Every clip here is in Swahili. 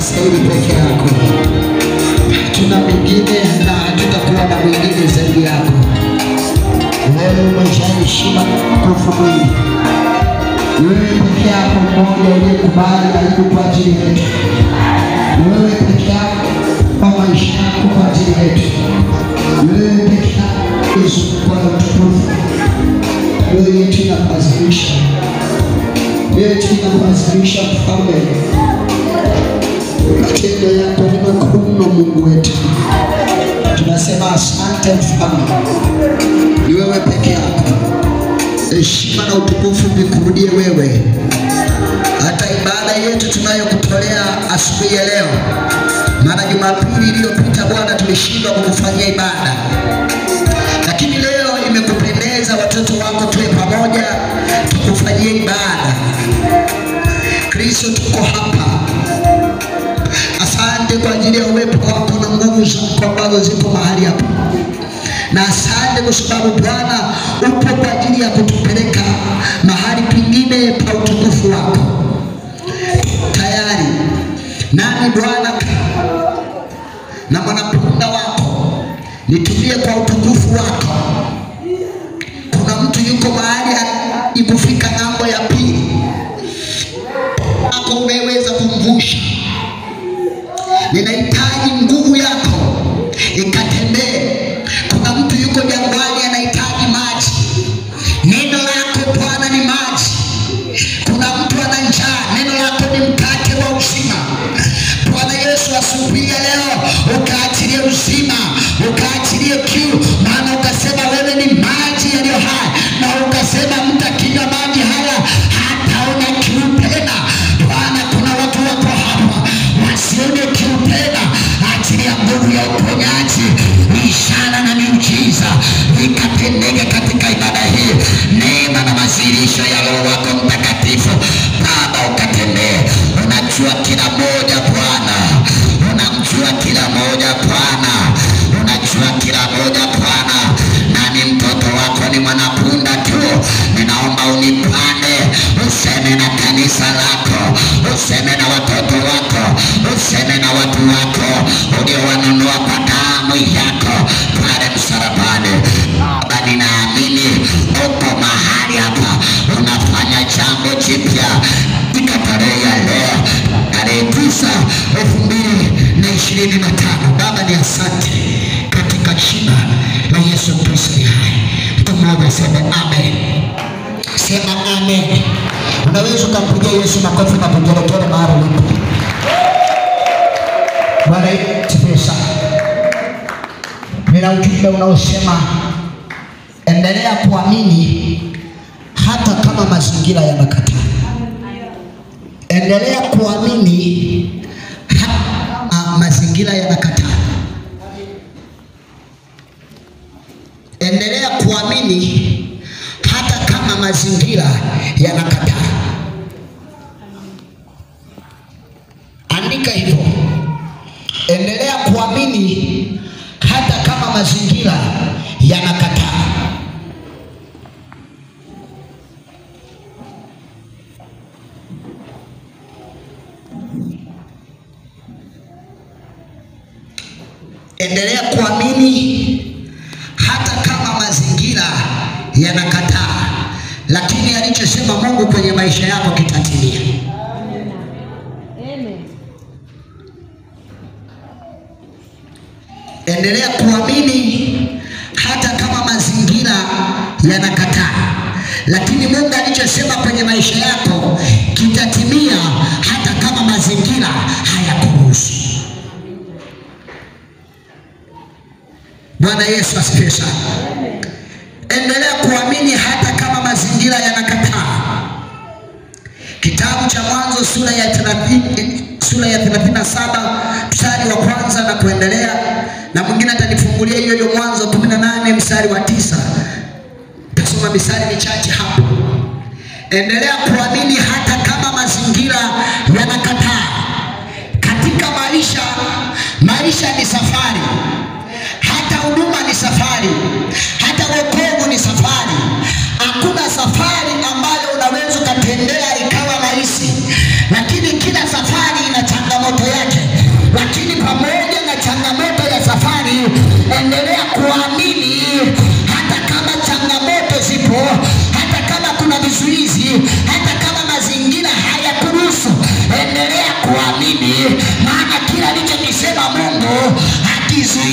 Unastahili peke yako. Hatuna mwingine na hatutakuwa na mwingine zaidi yako. Wewe umejaa heshima na utukufu mwingi. Wewe peke yako mmoja uliyekubali aibu kwa ajili yetu. Wewe peke yako kwa maisha yako kwa ajili yetu. Wewe peke yako Yesu kwa utukufu. Wewe yetu inakuazimisha. Wewe yetu inakuazimisha Mfalme. Matendo yako ni makuu mno, Mungu wetu. Tunasema asante Mfalme. Ni wewe peke yako. Heshima na utukufu vikurudie wewe. Hata ibada yetu tunayokutolea asubuhi ya leo, maana Jumapili iliyopita Bwana tulishindwa kukufanyia ibada, lakini leo imekupendeza watoto wako tuwe pamoja tukufanyie ibada. Kristo, tuko hapa. Asante kwa ajili ya uwepo wako na nguvu zako ambazo zipo mahali hapa. Na asante kwa sababu Bwana upo kwa ajili ya kutupeleka mahali pengine pa utukufu wako. Tayari nami Bwana na mwanapunda wako nitumie kwa utukufu wako. Kuna mtu yuko mahali ikufika ng'ambo ya pili, hapo umeweza kumvusha. Ninahitaji nguvu yako ikatembee. Kuna mtu yuko jangwani anahitaji maji. Neno lako Bwana ni maji. Kuna mtu ana njaa, neno lako ni mkate wa uzima. Bwana Yesu, asubuhi ya leo ukaachilie uzima, ukaachilie kiu, maana ukasema wewe ni maji yaliyo hai, na ukasema mtakinywa maji haya hataona kiu tena. Bwana, kuna watu wako hapa wasione kiu tena. Achilia nguvu ya uponyaji, ishara na miujiza ikatendeke katika ibada hii. Neema na mazirisho ya Roho wako Mtakatifu Baba ukatendee. Unajua kila moja Bwana, unamjua kila moja Bwana, unajua kila moja Bwana. Nani mtoto wako ni mwanapunda tu, ninaomba unipande, useme na kanisa lako, useme na watoto wako, useme na watu wako uliowanunua kwa damu yako pale msalabani. Baba, ninaamini uko mahali hapa unafanya jambo jipya katika tarehe ya leo, tarehe 9 2025. Baba, ni asante katika jina la Yesu Kristo hai. Mtu mmoja sema amen. Sema amen. Unaweza ukampigia Yesu makofi na vigelegele mahali ulipo. Bwana asifiwe sana. Nina ujumbe unaosema endelea kuamini hata kama mazingira yanakataa. Endelea kuamini hata mazingira yanakataa. Endelea kuamini hata kama mazingira yanakataa. Andika hivyo. Endelea kuamini hata kama mazingira yanakataa. Endelea kuamini hata kama mazingira yanakataa, lakini alichosema Mungu kwenye maisha yako kitatimia. Amen. Endelea kuamini hata kama mazingira yanakataa, lakini Mungu alichosema kwenye maisha yako kitatimia hata kama mazingira hayakuruhusu. Bwana Yesu asifiwe sana. Endelea kuamini hata kama mazingira yanakataa. Kitabu cha Mwanzo sura ya 37 mstari wa kwanza na kuendelea, na mwingine atanifungulia hiyo hiyo Mwanzo 18 mstari wa 9. Tasoma mistari michache hapo. Endelea kuamini hata kama mazingira yanakataa. Katika maisha, maisha ni safari. Hata huduma ni safari, hata wokovu ni safari. Hakuna safari ambayo unaweza ukatembea ikawa rahisi, lakini kila safari ina changamoto yake.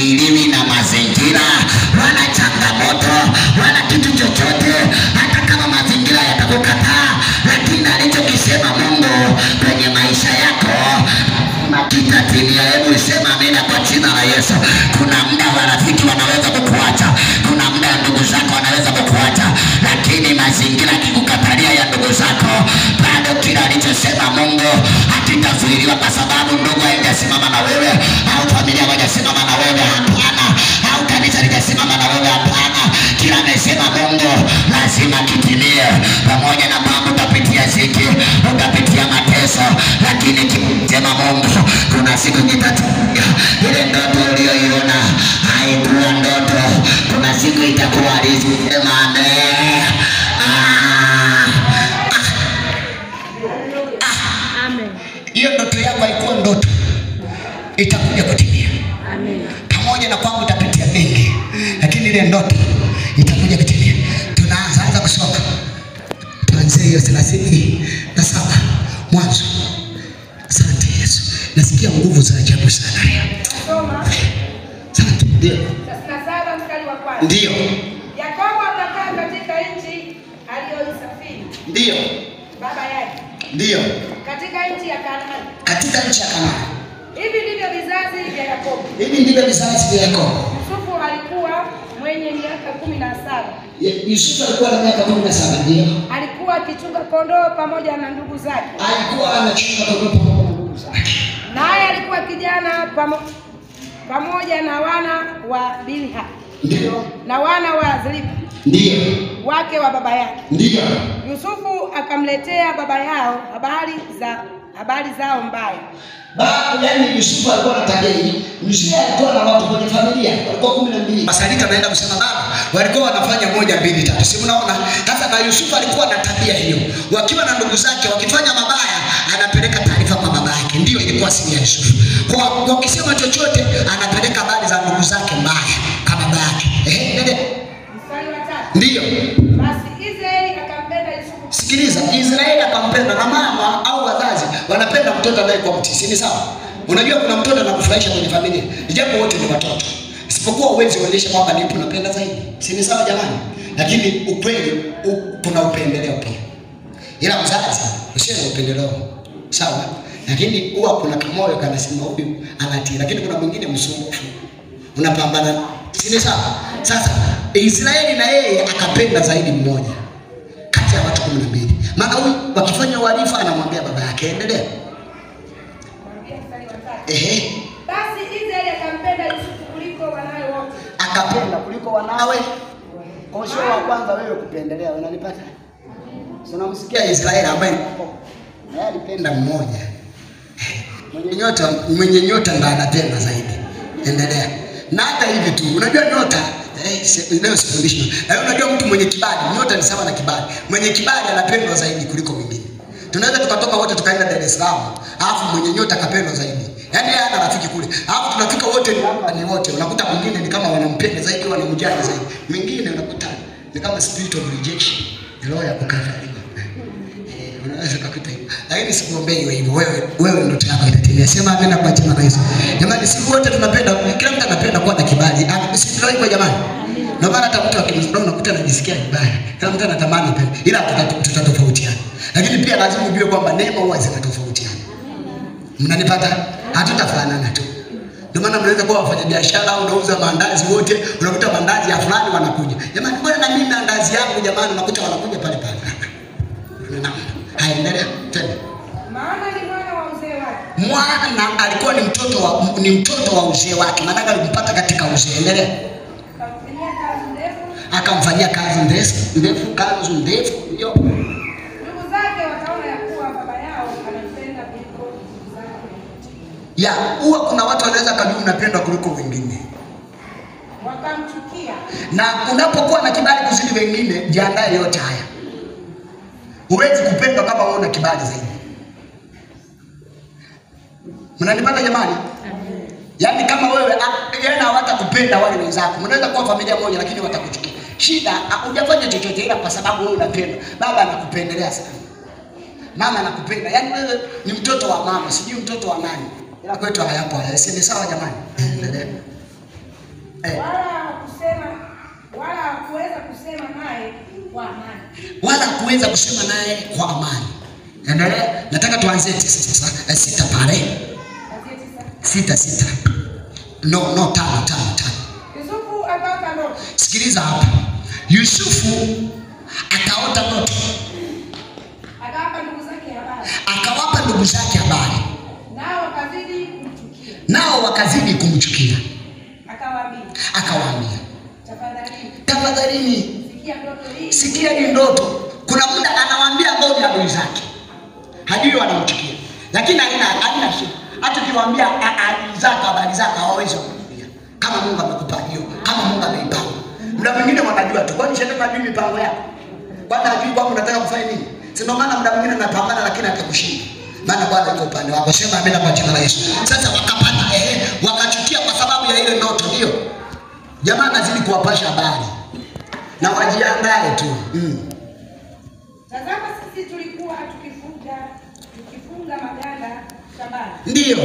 Hakizuiliwi na mazingira wala changamoto wala kitu chochote. Hata kama mazingira yatakukataa, lakini alichokisema Mungu kwenye maisha yako kitatimia. Hebu sema amina kwa jina la Yesu. Kuna muda warafiki wanaweza kukuacha, kuna muda ndugu zako wanaweza kukuacha, lakini mazingira yakikukatalia ya ndugu zako, bado kila alichosema Mungu hakitazuiliwa, kwa sababu ndugu haijasimama na wewe, au familia haijasimama na wewe, hapana, au kanisa halijasimama na wewe, hapana. Kila amesema Mungu lazima kitimie. Pamoja na mambo utapitia ziki, utapitia mateso, lakini kisema Mungu kuna siku kitatimia. Ile ndoto uliyoiona haikuwa ndoto, kuna siku itakuwa halisi. Sema amen. Amen. Hiyo ndoto yako haikuwa ndoto, itakuja kutimia. Amen. Pamoja na kwamba utapitia mengi, lakini ile ndoto itakuja kutimia. Tunaanza kusoma, tuanzie hiyo 37 Mwanzo. Asante Yesu, nasikia nguvu za ajabu sana leo. Soma Asante. Ndio, 37 mstari wa kwanza. ndio, Yakobo akakaa katika nchi aliyoisafiri ndio, baba yake, ndio, katika nchi ya Kanaani. katika nchi ya Kanaani. Hivi ndivyo vizazi vya Yakobo. Hivi ndivyo vizazi vya Yakobo. Yusufu alikuwa mwenye miaka 17. Yusufu alikuwa na miaka 17, ndio. Alikuwa akichunga kondoo pamoja na ndugu zake. Alikuwa anachunga kondoo pamoja na ndugu zake. Naye alikuwa kijana pamoja na wana wa Bilha Ndio, na wana wa Zilipa ndio, wake wa baba yake. ndio. Yusufu akamletea baba yao habari zao mbaya. Yaani Yusufu alikuwa na tabia hii. Mzee alikuwa na watu kwenye familia, walikuwa 12. Masalita anaenda kusema baba, walikuwa wanafanya 1 2 3. Si mnaona? Sasa na Yusufu alikuwa na tabia hiyo. Wakiwa na ndugu zake wakifanya mabaya, anapeleka taarifa kwa baba yake. Ndio ilikuwa siri ya Yusufu. Kwa wakisema chochote, anapeleka habari za ndugu zake mbaya kwa baba yake. Ndio. Mstari wa 3. Ndio. Basi Israeli akampenda Yusufu. Sikiliza, Israeli akampenda, na mama au wazazi wanapenda mtoto anayekuwa mtii, ni sawa? Unajua kuna mtoto anakufurahisha kwenye familia, ijapo wote ni watoto, isipokuwa uwezi kuonyesha kwamba nipo napenda zaidi, si ni sawa jamani? Lakini ukweli kuna upendeleo pia, ila mzazi usiwe na upendeleo, sawa? Lakini huwa kuna kamoyo kanasema huyu anatii, lakini kuna mwingine msumbufu, unapambana, si ni sawa? Sasa Israeli na yeye akapenda zaidi mmoja kati ya watu 12. Maana huyu wakifanya uhalifu anamwambia baba yake. Endelea. Mstari wa 3. Ehe. Basi Israeli akampenda Yusufu kuliko wanawe wote. Akapenda kuliko wanawe. Kwa sio wa kwanza wewe kupendelea, unanipata? So unamsikia Israeli ambaye naye alipenda mmoja. Mwenye nyota ndo anapenda zaidi. Endelea. Na hata hivi tu, unajua nyota leo sifundishi. Unajua mtu mwenye kibali, nyota ni sawa na kibali. Mwenye kibali anapendwa zaidi kuliko mwingine. Tunaweza tukatoka wote tukaenda Dar es Salaam, alafu mwenye nyota akapendwa zaidi. Yaani yeye ana rafiki kule. Alafu tunafika wote ni hapa ni wote. Unakuta mwingine ni kama wanampenda zaidi, wanamjali zaidi. Mwingine unakuta ni kama spirit of rejection, roho ya kukataliwa. Unaweza kukuta hivyo. Lakini sikuombei iwe hivyo. Wewe ndoto yako itatimia. Sema amina kwa jina la Yesu. Jamani, siku wote tunapenda, kila mtu anapenda kuwa na kibali. Si hivyo jamani? Ndio maana hata mtu akimdharau unakuta anajisikia vibaya. Kila mtu anatamani pende. Ila tutatofautiana. Lakini pia lazima ujue kwamba neema huwa zinatofautiana. Mnanipata? Hatutafanana tu. Ndio maana mnaweza kuwa wafanyabiashara au unauza maandazi wote, unakuta maandazi ya fulani wanakuja. Jamani, mbona na mimi maandazi yangu jamani, unakuta wanakuja pale pale. Haendelea tena. Maana ni mwana wa uzee wake. Mwana alikuwa ni mtoto wa uzee wake. Maana alimpata katika uzee. Endelea. Akamfanyia kazi ndefu, kanzu ndefu. Ndio. Ndugu zake wakaona ya kuwa baba yao anampenda kuliko ndugu zake. Ya, huwa kuna watu wanaweza kujua unapendwa kuliko wengine. Wakamchukia. Na unapokuwa na kibali kuzidi wengine, jiandae yote haya. Huwezi kupendwa kama wewe una kibali zaidi. Mnanipata jamani? Yaani kama wewe yaani hawatakupenda wale wenzako. Mnaweza kuwa familia moja lakini watakuchukia. Shida hujafanya chochote ila kwa sababu wewe unapendwa. Baba anakupendelea sana. Mama anakupenda. Yaani wewe ni mtoto wa mama, sijui mtoto wa nani. Ila kwetu hayapo haya. Si ni sawa jamani? Endelea. Wala hakuweza kusema naye kwa amani. Wala hakuweza kusema naye kwa amani. Endelea. Nataka tuanzie 9 sasa. 6 pale. 6 6. No, 5 5 5. Yusufu akaota ndoto. Sikiliza hapa. Yusufu akaota ndoto. Akawapa ndugu zake habari. Akawapa ndugu zake habari. Nao wakazidi kumchukia. Nao wakazidi kumchukia. Akawaambia. Tafadhalini. Sikia ndoto hii. Sikia hii ndoto. Kuna muda anawaambia ambao ni adui zake. Hajui wanamchukia. Lakini haina shida. Hata ukiwaambia adui zake habari zake hawawezi kukuambia. Kama Mungu amekupa hiyo, kama Mungu ameipanga. Muda mwingine wanajua tu. Kwani shetani hajui mipango yako? Kwani hajui kwamba unataka kufanya nini? Si ndio maana muda mwingine anapambana lakini atakushinda. Maana Bwana yuko upande wako. Sema amina kwa jina la Yesu. Sasa wakapata wakachukia kwa sababu ya ile ndoto, ndio. Jamaa anazidi kuwapasha habari. Na wajiandae tu. Tazama sisi tulikuwa tukifunga maganda shambani. Ndio.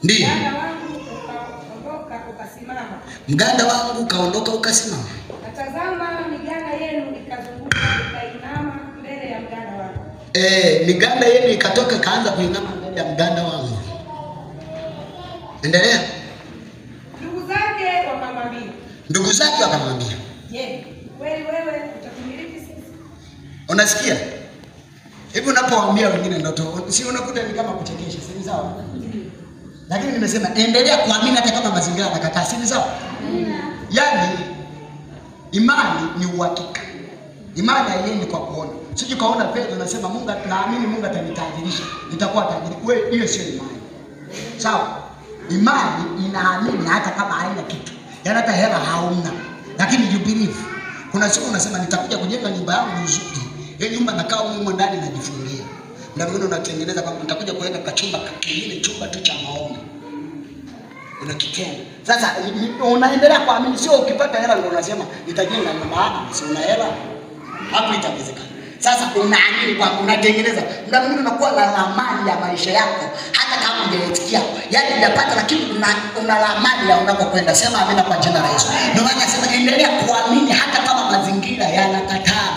Ndio. Mganda wangu ukaondoka ukasimama. Mganda wangu kaondoka ukasimama. Na tazama miganda yenu ikazunguka ikainama mbele ya mganda wangu. Miganda yenu ikatoka ikaanza kuinama mbele ya mganda wangu. Endelea. Ndugu zake wakamwambia. Ndugu zake wakamwambia. Je, kweli wewe utatumiliki sisi? Unasikia? Hivi unapowaambia wengine ndoto, si unakuta ni kama kuchekesha, si sawa? Lakini nimesema endelea kuamini hata kama mazingira yanakataa, si sawa? Yaani imani ni uhakika. Imani haiendi kwa kuona. Siji kaona fedha unasema Mungu, naamini Mungu atanitajirisha, nitakuwa tajiri. Wewe hiyo sio imani. Sawa? Imani inaamini hata kama haina kitu. Yaani hata hela hauna. Lakini you believe. Kuna siku unasema nitakuja kujenga nyumba yangu nzuri. Hiyo nyumba nakaa humo ndani najifungia. Na mwingine unatengeneza kwamba nitakuja kuweka kachumba kingine, chumba tu cha maombi. Unakitenga. Sasa unaendelea kuamini, sio ukipata hela ndio unasema nitajenga nyumba, si una hela. Hapo itawezekana. Sasa unaamini kwa unatengeneza. Muda mwingine unakuwa na ramani ya maisha yako hata kama hujaitikia. Yaani hujapata lakini una ramani ya unakokwenda. Sema amina kwa jina la Yesu. Ndio maana nasema endelea kuamini hata kama mazingira yanakataa.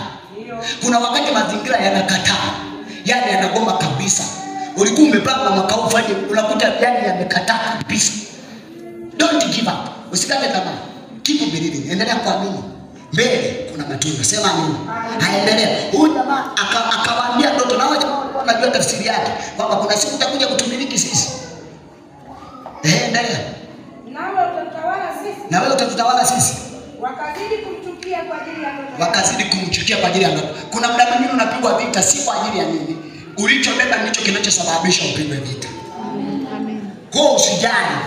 Kuna wakati mazingira yanakataa. Yaani yanagoma kabisa. Ulikuwa umepanga mwaka huu ufanye, unakuta yaani yamekataa kabisa. Don't give up. Usikate tamaa. Keep believing. Endelea kuamini. Mbele kuna matunda. Sema amina. Haendelea. Huyu jamaa akawaambia ndoto na wao jamaa walikuwa wanajua tafsiri yake kwamba kuna siku utakuja kutumiliki sisi. Endelea. Nawe utatutawala sisi. Na wewe utatutawala sisi. Wakazidi kumchukia kwa ajili ya ndoto. Wakazidi kumchukia kwa ajili ya ndoto. Kuna muda mwingine unapigwa vita si kwa ajili ya nini? Ulichobeba ndicho kinachosababisha upigwe vita. Amen. Kwa usijali.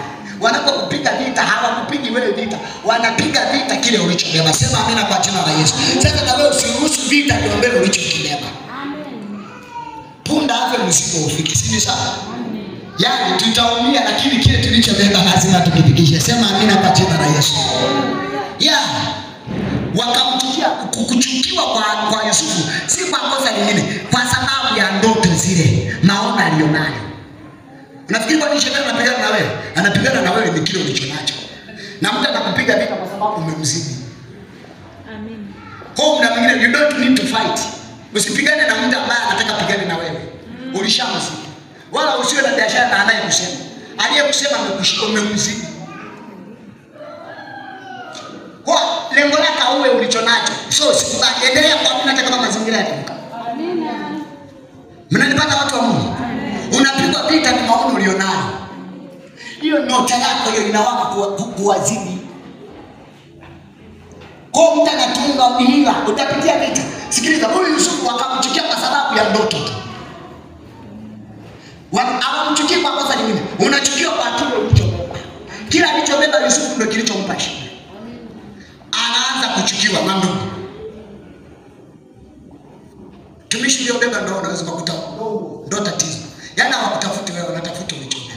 Wanapokupiga vita hawakupigi wewe vita, wanapiga vita kile ulichobeba. Sema amina kwa jina la Yesu. Sasa na wewe usiruhusu vita ndio ulichokibeba. Amen. Punda afe mzigo ufike, si sawa? Yaani tutaumia lakini kile tulichobeba lazima tukifikishe. Sema amina kwa jina la Yesu. Wakamchukia. Kuchukiwa kwa Yusufu si kwa kosa lingine, kwa sababu ya ndoto zile, maono alionayo. Unafikiri kwa nini shetani anapigana na wewe? Anapigana na wewe ni kile ulichonacho. Na mtu anakupiga vita kwa sababu umemzidi. Amen. Kwa hiyo muda mwingine you don't need to fight. Usipigane na mtu ambaye anataka pigane na wewe. Ulishamzidi. Wala usiwe na biashara na anayekusema. Aliyekusema umemzidi. Kwa lengo lako uwe ulichonacho. So sikubali, endelea kuamini hata kama mazingira yatakuka. Amina. Mnanipata watu wa Mungu? Unapigwa vita ni maono ulionayo. Hiyo nyota yako hiyo inawaka kuwazidi. Kwa mtu anatunga hila, utapitia vita. Sikiliza, huyu Yusufu akamchukia kwa sababu ya ndoto tu. Hawamchukii kwa kosa lingine. Unachukiwa kwa kile ulichobeba. Kila alichobeba Yusufu ndio kilichompa shida. Anaanza kuchukiwa na ndugu. Tumishi uliobeba ndio unaweza kukuta ndio tatizo. Yaani hawakutafuti wewe, wanatafuta ulichobeba.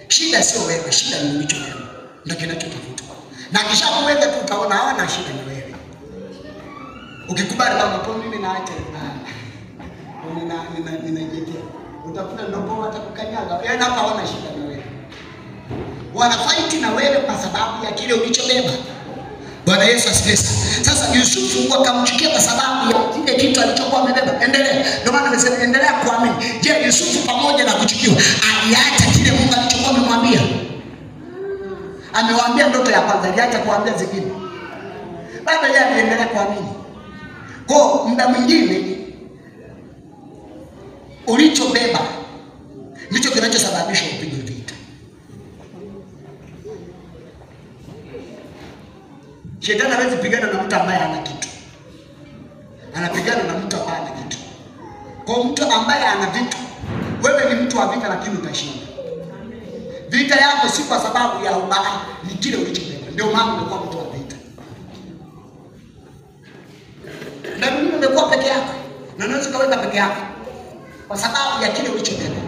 Shida sio wewe, shida ni ulichobeba. Ndio kinachotafutwa. Na kisha kuweka tu utaona hawana shida ni wewe. Ukikubali kwamba po mimi naacha nina ninajitia. Utakuta ndopo watakukanyaga. Yaani hapa hawana shida na wewe. Wanafight na wewe kwa sababu ya kile ulichobeba. Bwana Yesu asifiwe. Sasa Yusufu wakamchukia kwa sababu ya kile kitu alichokuwa amebeba. Endelea. Ndio maana nimesema endelea kuamini. Je, Yusufu pamoja na kuchukiwa aliacha kile Mungu alichokuwa amemwambia? Amewaambia ndoto ya kwanza, aliacha kuambia zingine. Bado yeye aliendelea kuamini. Kwa muda mwingine ulichobeba ndicho kinachosababisha upigwe vita. Shetani hawezi pigana na mtu ambaye hana kitu. Anapigana na mtu ambaye hana kitu. Kwa mtu ambaye ana vitu, wewe ni mtu wa vita lakini utashinda. Vita yako si kwa sababu ya ubaya, ni kile ulichobeba. Ndio maana umekuwa mtu wa vita. Na mimi nimekuwa peke yako. Na unaweza kuweka peke yako kwa sababu ya kile ulichobeba.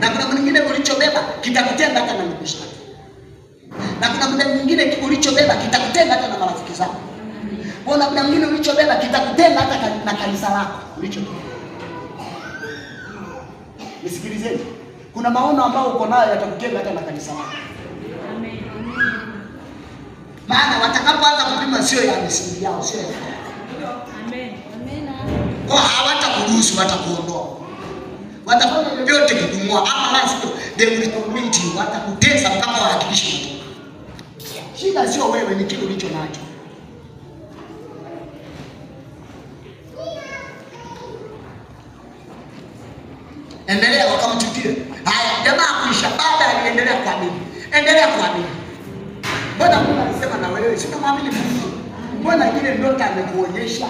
Na kuna mwingine ulichobeba kitakutenga hata na ndugu zako. Na kuna muda mwingine ulichobeba kitakutenga hata na marafiki zako. Kuna muda mwingine ulichobeba kitakutenga hata na kanisa lako ulichobeba. Nisikilizeni. Kuna maono ambayo uko nayo yatakutenga hata na kanisa lako. Amen. Maana watakapoanza kupima sio ya misingi yao, sio ya. Amen. Amen. Kwa hawatakuruhusu, watakuondoa. Watafanya vyote kukung'oa. Hapa lazima they will torment you, watakutesa mpaka wahakikishe unatoka. Shida sio wewe, ni kile ulicho nacho. Endelea, wakamchukia. Haya, jamaa kuisha, baba aliendelea kuamini. Endelea kuamini. Mbona Mungu alisema na wewe, si unamwamini Mungu? Mbona ile ndoto amekuonyesha?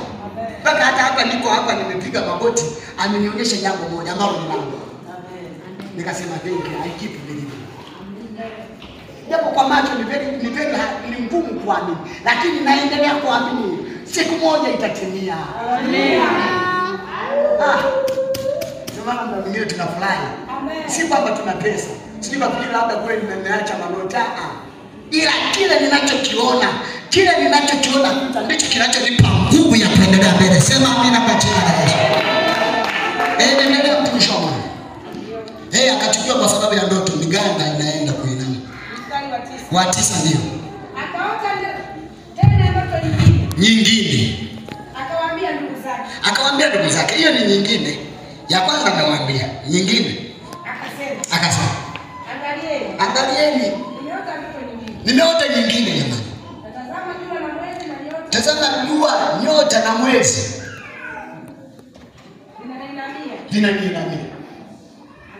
Mpaka hata hapa niko hapa nimepiga magoti, amenionyesha jambo moja ambalo ni langu. Nikasema thank you, I keep believing. Japo kwa macho ni very ni ngumu kuamini, lakini naendelea kuamini. Siku moja itatimia. Amen. Ah. Ndio maana mwingine tunafurahi. Si kwamba tuna pesa. Si kwamba labda kweli nimeacha manota. Ila kile ninachokiona ndicho kinachonipa nguvu ya kuendelea mbele. Sema amina kwa jina la Yesu. Endelea mtumishi wa Mungu. Akachukiwa kwa sababu ya ndoto, miganda inaenda kuinama. Mstari wa 9. Wa 9 ndio. Akaota tena ndoto nyingine. Nyingine. Akawaambia ndugu zake. Akawaambia ndugu zake. Hiyo ni nyingine. Ya kwanza amewaambia, nyingine. Akasema. Angalieni. Angalieni. Nimeota ndoto nyingine. Nimeota nyingine jamani. Tazama jua na mwezi na nyota. Tazama jua, nyota na mwezi. Vinaniinamia. Vinaniinamia.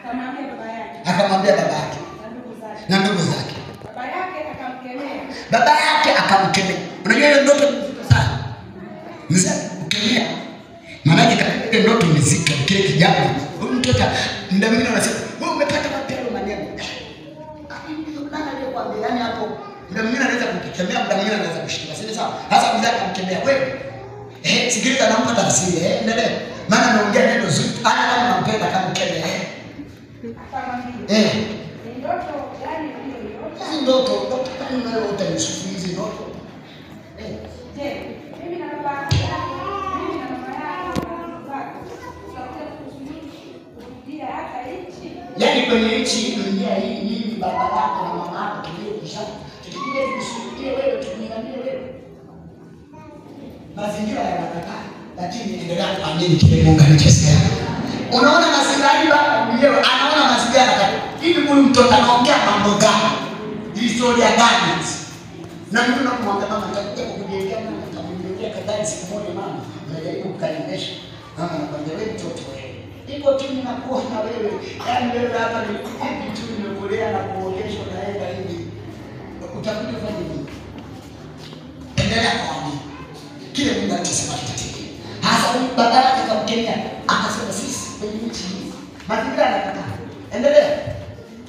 Akamwambia baba yake. Akamwambia baba yake. Na ndugu zake. Na ndugu zake. Baba yake akamkemea. Baba yake akamkemea. Unajua hiyo ndoto ni nzito sana. Mzee akamkemea. Maana yake ile ndoto ni nzito, kile kijana. Huyu mtoto muda mwingine anasema, "Wewe umepata wapi hayo maneno?" Nani aliyekwambia? Yaani hapo muda mwingine anaweza kukemea, muda mwingine anaweza kushika. Si sawa? Sasa mzee akamkemea wewe. Sikiliza, nampa tafsiri. Endelea. Maana ameongea neno zuri. Hata kama unampenda kama mkemea. Akamwambia. Ni ndoto gani uliyoiota? Hizi ndoto, ndoto gani unayoota Yusufu, hizi ndoto? Je, mimi na baba yako, mimi na mama yako na ndugu zako tutakuja kusujudia hata nchi? Yaani kwenye nchi dunia hii, mimi baba yako na mama yako tuliokusha, tukija tukusujudie wewe, tukuinamie wewe. Mazingira yanakataa, lakini endelea kuamini kile Mungu alichosema. Unaona mazingira hii baba mwenyewe anaona mazingira yanakataa. Hivi huyu mtoto anaongea mambo gani? Historia gani hizi? Na mimi nakumwambia mama, nitakuja kukujengea mama, nitakujengea kadhaa siku moja mama, najaribu kukaribisha. Mama anakuambia wewe mtoto wewe. Iko tu ninakuona wewe. Yaani wewe hapa ni hivi tu nimekulea na kuogesha unaenda hivi. Utakuja kufanya nini? Endelea kuamini. Kile Mungu alichosema kitatimia. Hasa huyu baba yake akamkemea, akasema sisi kwenye nchi hii mazingira yanakataa. Endelea.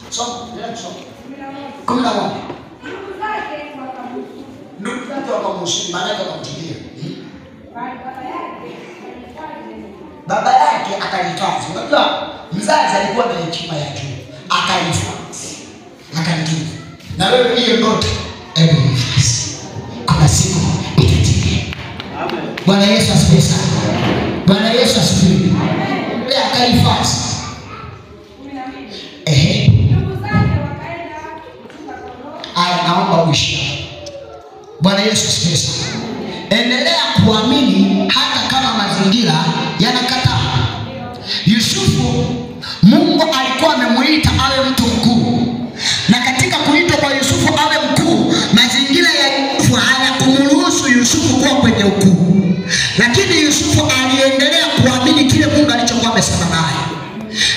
Soma, endelea kusoma. 11. 11. Ndugu zake wakamhusu. Ndugu zake wakamhusu, maana yake wakamchukia. Baba yake alihifadhi. Baba yake akalihifadhi. Unajua mzazi alikuwa na hekima ya juu, akalihifadhi. Akalitunza. Na wewe hiyo ndoto hebu hifadhi. Kuna siku itatimia. Amen. Bwana Yesu asifiwe sana. Bwana Yesu asifiwe. Amen. Akalihifadhi. Bwana Yesu asifiwe sana. Endelea kuamini hata kama mazingira yanakataa. Yusufu, Mungu alikuwa amemuita awe mtu mkuu. Na katika kuitwa kwa Yusufu awe mkuu, mazingira ya Yusufu hayakumruhusu Yusufu kuwa kwenye ukuu. Lakini Yusufu aliendelea kuamini kile Mungu alichokuwa amesema naye.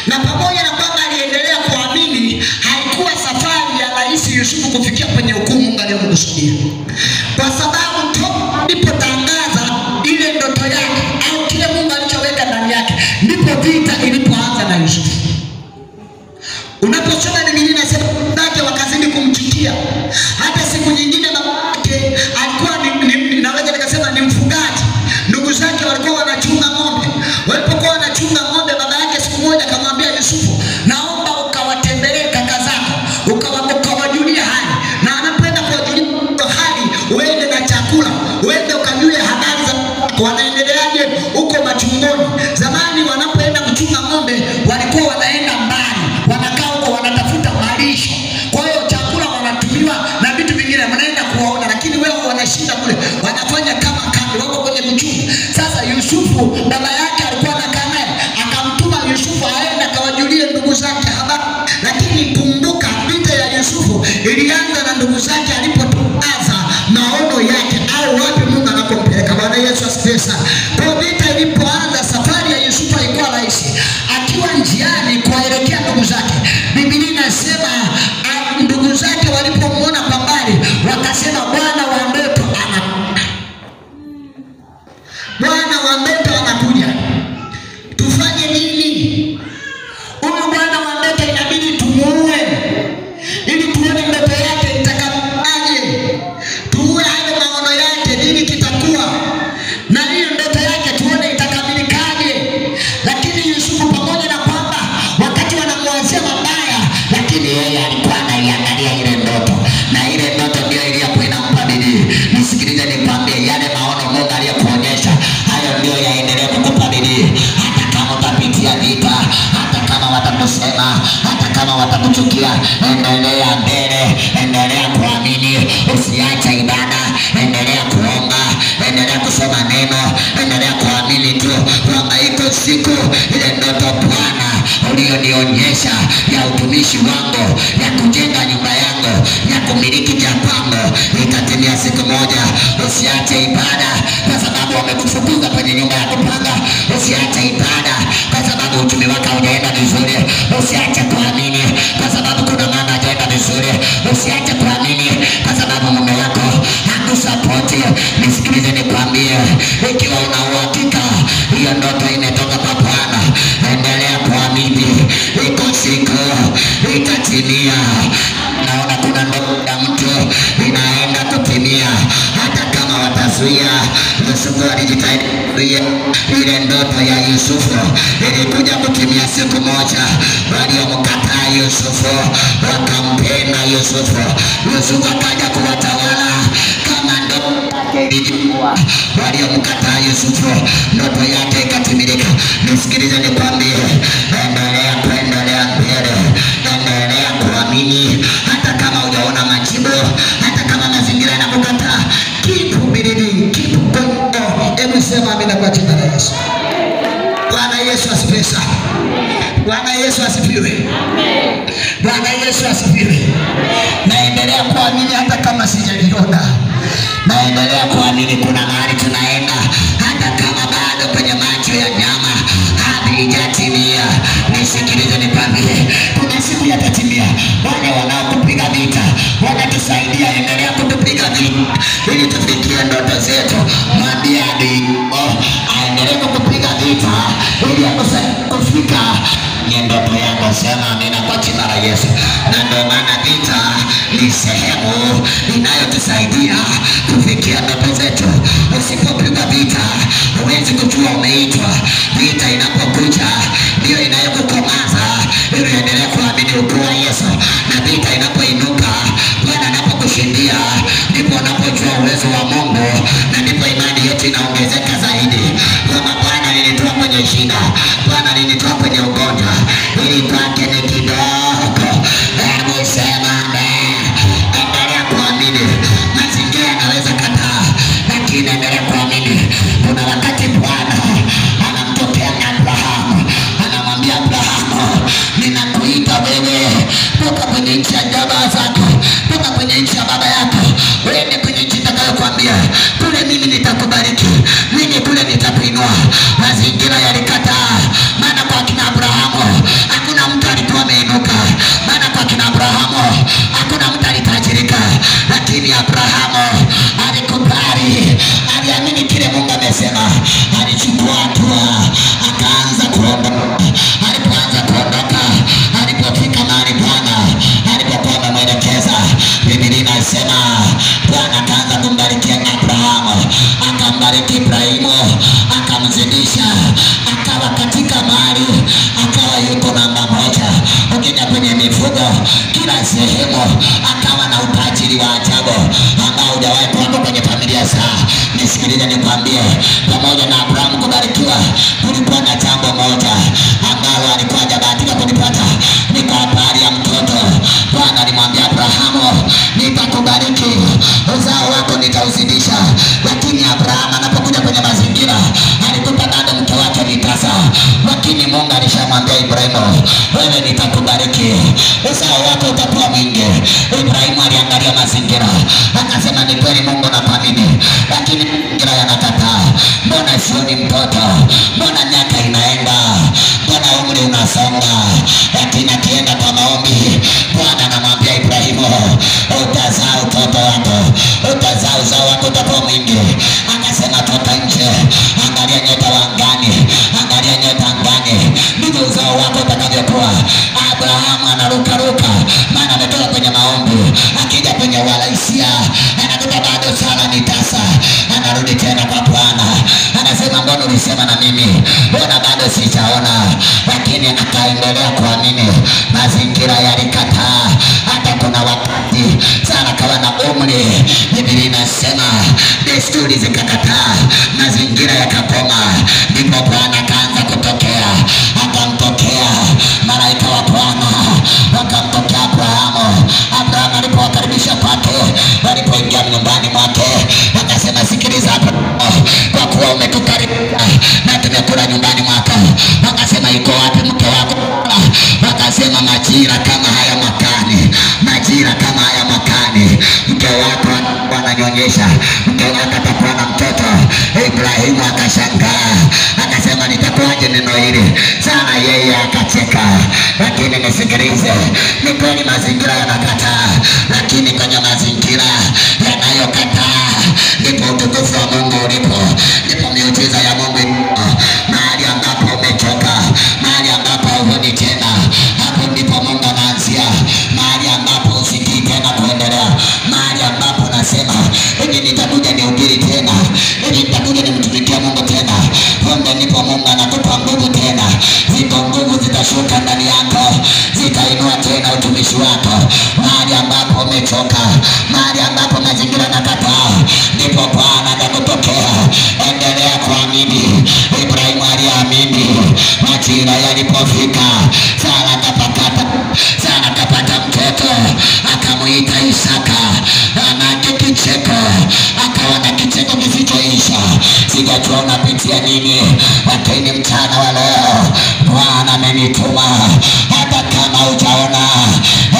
Na pamoja na kwamba aliendelea kuamini, haikuwa safari ya rahisi Yusufu kufikia kwenye ukuu Mungu aliyomkusudia. Kwa sababu toka alipotangaza ile ndoto yake au kile Mungu alichoweka ndani yake, ndipo vita ilipoanza na Yusufu. Unaposoma Biblia inasema zake wakazidi kumchukia. Hata siku nyingine baba yake alikuwa naweza nikasema ni mfugaji. Ndugu zake walikuwa wanachunga ng'ombe. Walipokuwa wanachunga ng'ombe, baba yake siku moja akamwambia Yusufu, naomba ukawatembelee kaka zako, ukawajulie hali. Na anapoenda kuwajulia hali, uende na chakula, uende ukajue habari za wanaendeleaje huko machungoni. Zamani wanapoenda kuchunga ng'ombe walikuwa wanaenda mbali, wanakaa huko wanatafuta malisho. Kwa hiyo chakula wanatumiwa na vitu vingine, wanaenda kuwaona, lakini wao wanashinda kule, wanafanya kama kambi, wako kwenye kuchunga. Sasa Yusufu baba yake alikuwa anakaa naye, akamtuma Yusufu aende akawajulie ndugu zake habari. Lakini kumbuka, vita ya Yusufu ilianza na ndugu zake alipotangaza maono yake au wapi Mungu anakompeleka. Bwana Yesu asifiwe sana. Kwa vita ilipoanza, safari ya Yusufu haikuwa rahisi. Akiwa njiani kuwaelekea ndugu zake, Biblia inasema ndugu zake walipomuona kwa mbali wakasema, bwana wa ndoto anakuja. Bwana wa ndoto anakuja. Tufanye nini? Huyu bwana wa ndoto inabidi tumuue ili tuone ndoto yake itakaje. Tuue hayo maono yake, nini kitakuwa na hiyo ndoto yake, tuone itakamilikaje. Lakini Yusufu, pamoja na kwamba wakati wanamwazia mabaya, lakini yeye alikuwa anaiangalia ile ndoto, na ile ndoto ndio iliyokuwa inampa bidii. Nisikilize nikwambie, yale maono Mungu aliyokuonyesha, hayo ndio yaendelee kukupa bidii, hata kama utapitia vita, hata kama watakusema, hata kama watakuchukia, endelea mbele, endelea kuamini, usiache ibada, endelea kuomba, endelea kusoma neno, endelea kuamini tu kwamba iko siku ile ndoto Bwana uliyonionyesha ya utumishi wangu, ya kujenga nyumba yangu, ya kumiliki cha kwangu, itatimia siku moja. Usiache ibada kwa sababu wamekufukuza kwenye nyumba ya kupanga. Usiache ibada kwa sababu uchumi wako haujaenda vizuri. Usiache kuamini kwa sababu kuna mama hajaenda vizuri. Usiache kuamini kwa sababu mume wako hakusapoti. Nisikilize nikwambie, ikiwa una uhakika hiyo ndoto imetoka kwa Bwana, endelea kuamini, iko siku itatimia. Naona kuna ndoto ya mtu inaenda kutimia, hata kama watazuia. Yusufu alijitahidi kuzuia ile ndoto ya Yusufu ilikuja kutimia siku moja. Waliomkataa Yusufu wakampenda Yusufu. Yusufu akaja kuwatawala kama ndoto yake ilikuwa. Waliomkataa Yusufu, ndoto yake ikatimilika. Nisikilize nikwambie, endelea kuendelea mbele, endelea kuamini hata kama hujaona majibu, hata kama mazingira yanakukataa. Keep believing, keep going on. Hebu sema amina kwa jina la Yesu. Bwana Yesu asifiwe sana. Bwana Yesu asifiwe. Bwana Yesu asifiwe. Naendelea kuamini hata kama sijaliona. Naendelea kuamini kuna mahali tunaenda, hata kama bado kwenye macho ya nyama havijatimia. Nisikilize nikwambie, kuna siku yatatimia. Wale wanaokupiga vita wanatusaidia, endelea kutupiga vita ili tufikie ndoto zetu. Mwambie adui aendelee kukupiga vita ili akusaidie kufika ni ndoto yako. Sema amina kwa jina la Yesu. Na ndio maana vita ni sehemu inayotusaidia kufikia ndoto zetu. Usipopigwa vita huwezi kujua umeitwa. Vita inapokuja ndio inayokukomaza ili uendelee kuamini ukuu wa Yesu. Na vita inapoinuka, Bwana anapokushindia, ndipo unapojua uwezo wa Mungu, na ndipo imani yetu inaongezeka zaidi. Kama Bwana alinitoa kwenye shida, Bwana alinitoa kwenye ugonjwa, ili kwake ni kidogo. Hebu sema amen. Endelea kuamini. Mazingira yanaweza Kuna wakati Bwana anamtokea Abrahamu, anamwambia Abrahamu, ninakuita wewe toka kwenye nchi ya jamaa zako, toka kwenye nchi ya baba yako, uende kwenye nchi nitakayokuambia. Kule mimi nitakubariki, mimi kule nitakuinua. Mazingira yalikataa, maana kwa kina Abrahamu hakuna mtu alikuwa ameinuka, maana kwa kina Abrahamu hakuna mtu alitajirika, lakini Abrahamu alikubali, aliamini kile Mungu amesema, alichukua hatua, akaanza kuondoka. Alipoanza kuondoka, alipofika mahali Bwana alipokuwa amemwelekeza, Biblia inasema Bwana akaanza kumbarikia Abrahamu, akambariki Ibrahimu, akamzidisha, akawa katika mali, akawa yuko namba moja. Ukija kwenye mifugo, kila sehemu akawa na utajiri wa ajabu ambao hujawahi kuwepo kwenye familia zao. Nisikilize nikwambie, pamoja na Abrahamu kubarikiwa, kulikuwa na jambo moja ambalo alikuwa hajabahatika kulipata, ni kwa habari ya mtoto. Bwana alimwambia Abrahamu, nitakubariki, uzao wako nitauzidisha. Lakini Abrahamu anapokuja kwenye mazingira, alikuta bado mke wake ni tasa, lakini Mungu alishamwambia Ibrahimu, wewe nitakubariki, uzao wako utakuwa mwingi. Ibrahimu aliangalia mazingira akasema, ni kweli Mungu nakuamini, lakini mazingira yanakataa. Mbona sioni mtoto? Mbona miaka inaenda? Mbona umri unasonga? Lakini akienda kwa maombi, Bwana anamwambia Ibrahimu, utazaa mtoto wako, utazaa uzao wako utakuwa mwingi. Akasema, toka nje, angalia nyota wa angani, angalia nyota angani, ndivyo uzao wako utakavyokuwa. Abrahamu anarukaruka, maana ametoka kwenye maombi. Akija kwenye uhalisia anakuta bado Sara ni tasa. Anarudi tena kwa Bwana, anasema, mbona ulisema na mimi, mbona bado sijaona? Lakini akaendelea kuamini. Mazingira yalikataa. Hata kuna wakati Sara akawa na umri, Biblia inasema desturi zikakataa, mazingira yakakoma. Ndipo Bwana akaanza kutokea, akamtokea malaika wa Bwana, wakamtokea Abrahamu. Abrahamu alipowakaribisha kwake, walipoingia nyumbani mwake, akasema, sikiliza Abrahamu, kwa kuwa umetukaribisha na tumekula nyumbani mwako. Wakasema, iko wapi mke wako? Wakasema, majira kama haya mwakani, majira kama haya mwakani, mke wako ananyonyesha, mke wako atakuwa na mtoto. Ibrahimu akashangaa, akasema, nitakuwaje neno hili? Sara yeye akacheka. Lakini nisikilize, ni kweli mazingira yanakataa, lakini kwenye mazingira yanayokataa ndipo utukufu wa Mungu ulipo, ndipo miujiza ya Mungu ilipo. Mahali ambapo umechoka, mahali ambapo hauoni tena, hapo ndipo Mungu anaanzia. Mahali ambapo usikii tena kuendelea, mahali ambapo unasema hivi, nitakuja nihubiri tena, hivi nitakuja nimtumikie Mungu tena, kumbe ndipo Mungu anakupa nguvu tena. Ziko nguvu zitashuka ndani yako, zitainua tena utumishi wako. Mahali ambapo umechoka, mahali ambapo mazingira yanakataa, ndipo Bwana atakutokea. Endelea kuamini. Ibrahimu aliamini. Majira yalipofika, Sara akapata, Sara akapata mtoto, akamuita Isaka. Manake kicheko, akawa na kicheko kisichoisha. Sijajua unapitia nini, lakini mchana wa leo Bwana amenituma. Hata kama hujaona,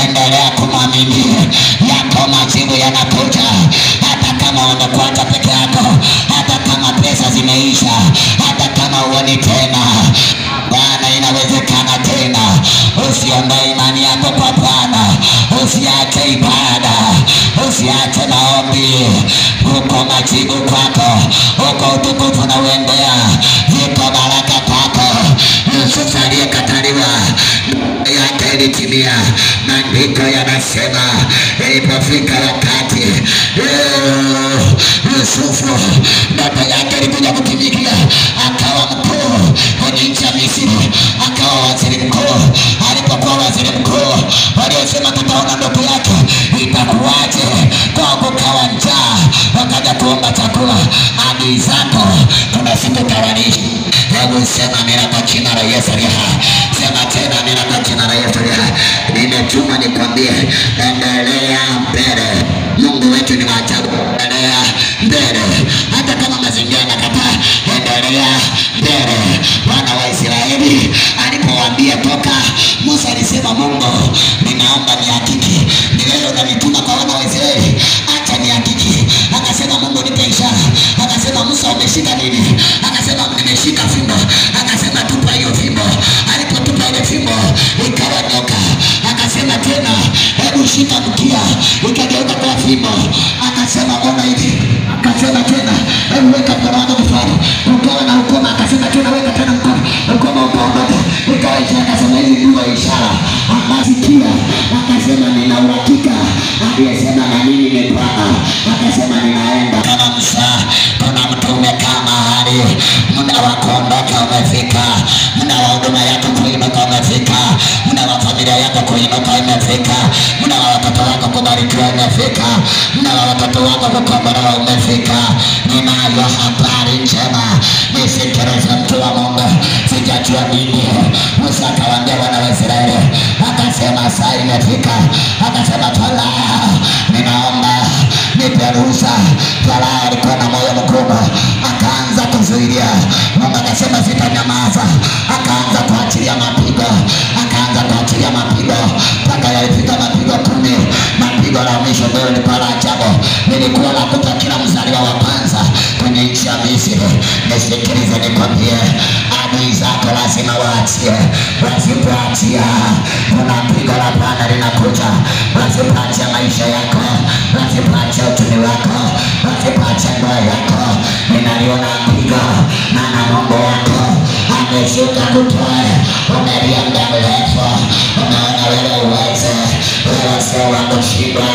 endelea kumwamini. Yako majibu yanakuja. Hata kama wamekuacha peke yako, hata kama pesa zimeisha, hata kama huoni tena, Bwana inawezekana tena. Usiondoe imani yako kwa Bwana, usiache ibada, usiache maombi. Uko majibu kwako, uko utukufu na uendea, ziko baraka kwako. Yusufu aliyekataliwa yake ilitimia. Maandiko yanasema ilipofika wakati Yusufu ndoto yake ilikuja kutimia, akawa mkuu kwenye nchi ya Misri, akawa waziri mkuu. Alipokuwa waziri mkuu, waliosema tutaona ndoto yake itakuwaje? Kwa kukawa njaa, wakaja kuomba chakula. Adui zako kuna siku tawalisha. Hebu sema amina kwa jina la Yesu aliye hai. Sema tena amina kwa jina la Yesu aliye hai. Nimetuma nikwambie, endelea mbele. Mungu wetu ni wa ajabu. Endelea mbele, hata kama mazingira yanakataa. naomba nihakiki, ni wewe unanituma kwa wana wa Israeli, acha nihakiki. Akasema Mungu nipe ishara. Akasema Musa, umeshika nini? Akasema nimeshika fimbo. Akasema tupa hiyo fimbo. Alipotupa ile fimbo ikawa nyoka. Akasema tena hebu shika mkia, ikageuka kuwa fimbo. Akasema ona hivi. Akasema tena hebu weka mkono wako kifuani, ukawa na ukoma. Akasema tena weka tena mkono, ukoma ukaondoka, ikawa ishara. Akasema hizi ndio ishara ambazo. Akasema nina uhakika aliyesema na mimi ni Bwana. Akasema ninaenda kama Musa. Kuna mtu umekaa mahali, muda wa kuondoka umefika, muda wa huduma yako kuinuka umefika, muda wa familia yako kuinuka imefika, muda wa watoto wako kubarikiwa imefika, muda wa watoto wako kukombolewa umefika. Ninayo habari njema, nisikilize mtu wa Mungu, sijajua nini. Musa akawaambia wana wa Israeli, akasema saa imefika. Akasema Farao, ninaomba nipe ruhusa. Farao alikuwa na moyo mkubwa, akaanza kuzuilia. Mungu akasema sitanyamaza. Akaanza kuachilia mapigo, akaanza kuachilia mapigo mpaka yalifika mapigo 10. Mapigo la mwisho ndio lilikuwa la ajabu, lilikuwa la kupa kila mzaliwa wa kwanza kwenye nchi ya Misri. Nisikilize nikwambie, adui zako lazima waachie. Wasipoachia, kuna pigo la Bwana linakuja. Wasipoachia maisha yako, wasipoachia uchumi wako, wasipoachia ndoa yako, ninaliona pigo, maana Mungu wako ameshuka kutoa. Umelia muda mrefu, umeona wewe uweze, wewe sio wa kushindwa.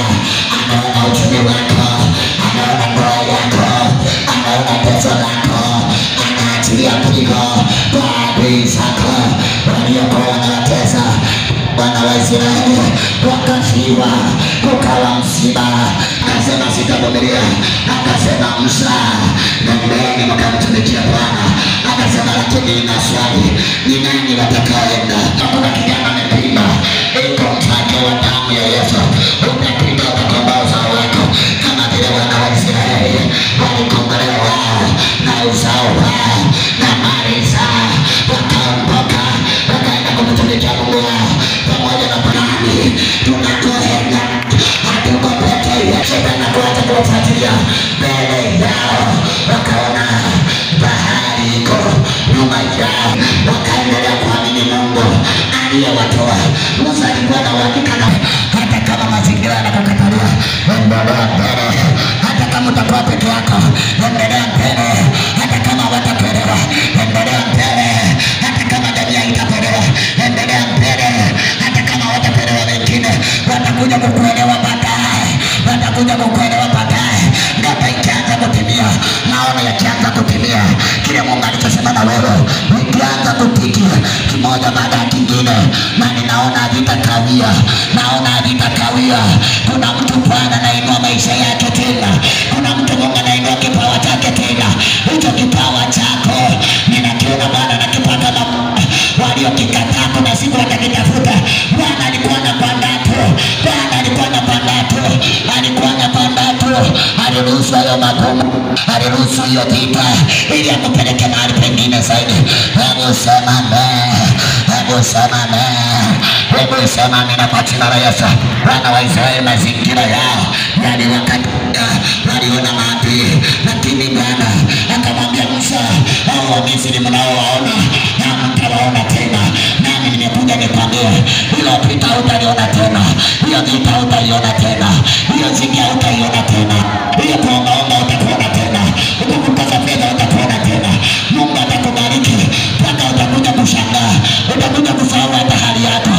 Anaona uchumi wako, anaona ndoa yako, anaona pesa lako, anaachilia pigo kwa adui zako waliokuwa wanawatesa. Wana wa Israeli wakafiwa, kukawa msiba. Akasema sitavumilia. Akasema Musa, nendeni mkamtumikia Bwana. Akasema lakini nina swali, ni nani watakaoenda? Hakuna kijana amepima, iko mfano wa damu ya Yesu. Utapima utakomboa uzao wako, kama vile wana wa Israeli walikombolewa wao na uzao wao na mali zao, wakaondoka wakaenda kumtumikia Mungu wao pamoja na Bwana. Tunakoenda hatuko peke yetu. Shetani kuacha kuwafuatilia mbele yao, wakaona bahari iko nyuma yao, wakaendelea kuamini Mungu aliyewatoa. Musa alikuwa na uhakika, na hata kama mazingira yanakukatalia, endelea mbele. Hata kama utakuwa peke yako, endelea mbele. Hata kama watakuelewa, endelea mbele. Hata kama jamii haitakuelewa, endelea mbele. Hata kama watakuelewa wengine, watakuja kukuelewa baadaye, watakuja kukuelewa baadaye. Ndoto ikianza kutimia, maono yakianza kutimia, kile Mungu alichosema na wewe ikianza kutiki kimoja baada ya kingine, na ninaona havitakawia, naona havitakawia. Kuna mtu Bwana anainua maisha yake tena, kuna mtu Mungu anainua kipawa chake tena. Hicho kipawa chako ninakiona Bwana anakipa kama waliokikataa, kuna siku watakitafuta. Bwana alikuwa anapanda tu, Bwana alikuwa anapanda tu, alikuwa anapanda tu. Aliruhusu hayo magumu, aliruhusu hiyo vita ili akupeleke mahali pengine zaidi. Hebu sema amen, hebu sema amen, hebu sema amina kwa jina la Yesu. Wana wa Israeli mazingira yao yaliwakataa, waliona maadui, lakini Bwana akamwambia Musa, hao Wamisri mnaowaona hamtawaona tena, nami nimekuja nikwambie, hilo vita hutaliona tena, hiyo vita hutaiona tena, hiyo zingia hutaiona tena, hiyo kuombaomba utakuona tena, huko kukosa fedha utakuona tena. Mungu atakubariki mpaka utakuja kushangaa, utakuja kusahau hata hali yako,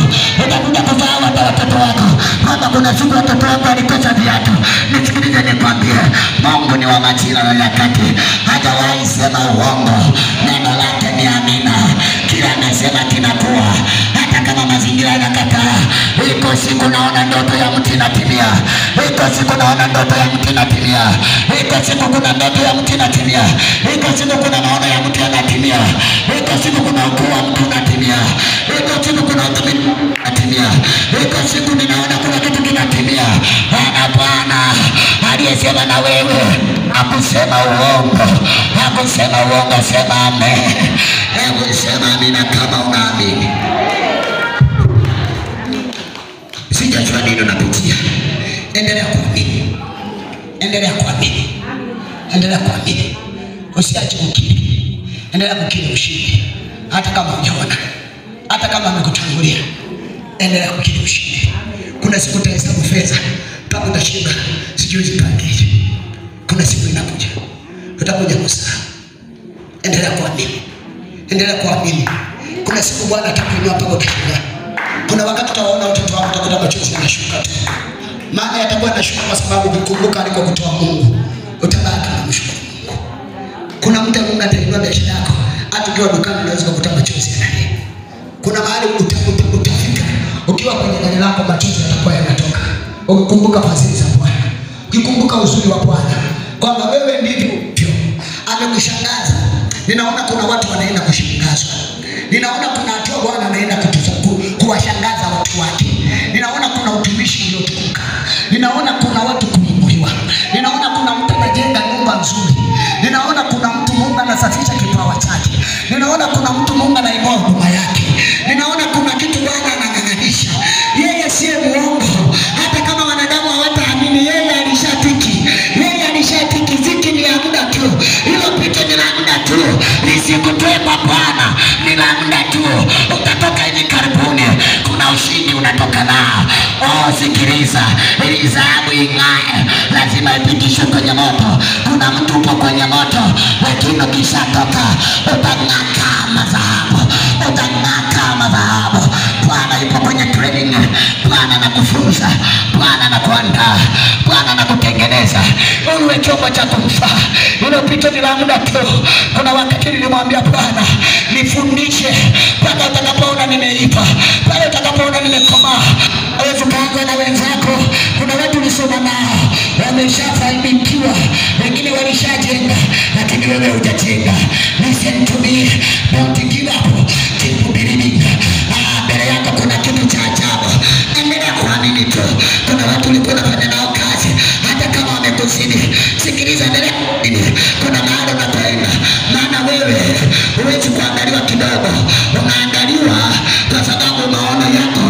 utakuja kusahau hata watoto wako, kwamba kuna siku watoto wako walikosa viatu. Nisikilize nikwambie, Mungu ni wa majira na nyakati, hajawahi sema uongo. Neno lake ni amina, kila anasema kinakuwa, hata kama mazingira yanakataa. Iko siku naona ndoto ya mtu inatimia, iko siku naona ndoto ya mtu inatimia, iko siku kuna ndoto ya mtu inatimia, iko siku kuna maono ya mtu yanatimia, iko siku kuna ukuu wa mtu unatimia, iko siku kuna utumishi unatimia, iko siku ninaona kuna kitu kinatimia. Bwana Bwana aliyesema na wewe hakusema uongo, hakusema uongo. Sema amen, hebu sema amina kama unaamini. Sijajua nini unapitia. Endelea kuamini. Endelea kuamini. Endelea kuamini. Usiache kukiri. Endelea kukiri ushindi. Hata kama hujaona. Hata kama amekutangulia. Endelea kukiri ushindi. Kuna siku utahesabu fedha mpaka utashinda, sijui zipangeje. Kuna siku inakuja. Utakuja kusahau. Endelea kuamini. Endelea kuamini. Kuna siku Bwana atakuinua mpaka utashangaa. Kuna wakati utawaona watoto wako utakuta machozi yanashuka tu. Maana yatakuwa yanashuka kwa sababu ukikumbuka alikokutoa Mungu, utabaki unamshukuru Mungu. Kuna mtu Mungu atainua biashara yako, hata ukiwa dukani unaweza kukuta machozi yanalia. Kuna mahali utafika ukiwa kwenye gari lako machozi yatakuwa yanatoka. Ukikumbuka fadhili za Bwana, ukikumbuka uzuri wa Bwana, kwamba wewe ndivyo amekushangaza. Ninaona kuna watu wanaenda kushangazwa. Ninaona kuna hatua Bwana anaenda kuwashangaza watu wake. Ninaona kuna utumishi uliotukuka. Ninaona kuna watu kuinuliwa. Ninaona kuna mtu anajenga nyumba nzuri. Ninaona kuna mtu Mungu anasafisha kipawa chake. Ninaona kuna mtu Mungu anainua huduma yake. Ninaona kuna kitu Bwana anang'ang'anisha. Yeye siye muongo. Hata kama wanadamu hawataamini, yeye alishatiki. Yeye alishatiki. Ziki ni ya muda tu. Hilo pito ni la muda tu. Lisikutoe kwa Bwana, ni la muda tu. Utatoka hivi karibuni. Kuna ushindi unatoka nao. Oh, sikiliza, ili dhahabu ing'ae lazima ipitishwe kwenye moto. Kuna mtu upo kwenye moto, lakini ukishatoka utang'aa kama dhahabu, utang'aa kama dhahabu. Bwana yupo kwenye training. Bwana anakufunza, Bwana anakuandaa, Bwana anakutengeneza uwe chombo cha kumfaa. Hilo pito ni la muda tu. Kuna wakati nilimwambia Bwana, nifundishe mpaka utakapoona nimeiva, pale utakapoona nimekomaa. Hawezi kaanza na wenzako. Kuna watu ulisoma nao wameshafanikiwa, wengine walishajenga, lakini wewe hujajenga. Listen to me, don't give up, keep believing. Mbele yako kuna kitu cha ajabu. Endelea kuamini tu. Kuna watu ulikuwa unafanya nao kazi, hata kama wamekuzidi, sikiliza, endelea kuamini. Kuna mahali unapoenda, maana wewe huwezi kuangaliwa kidogo, unaangaliwa kwa sababu maono yako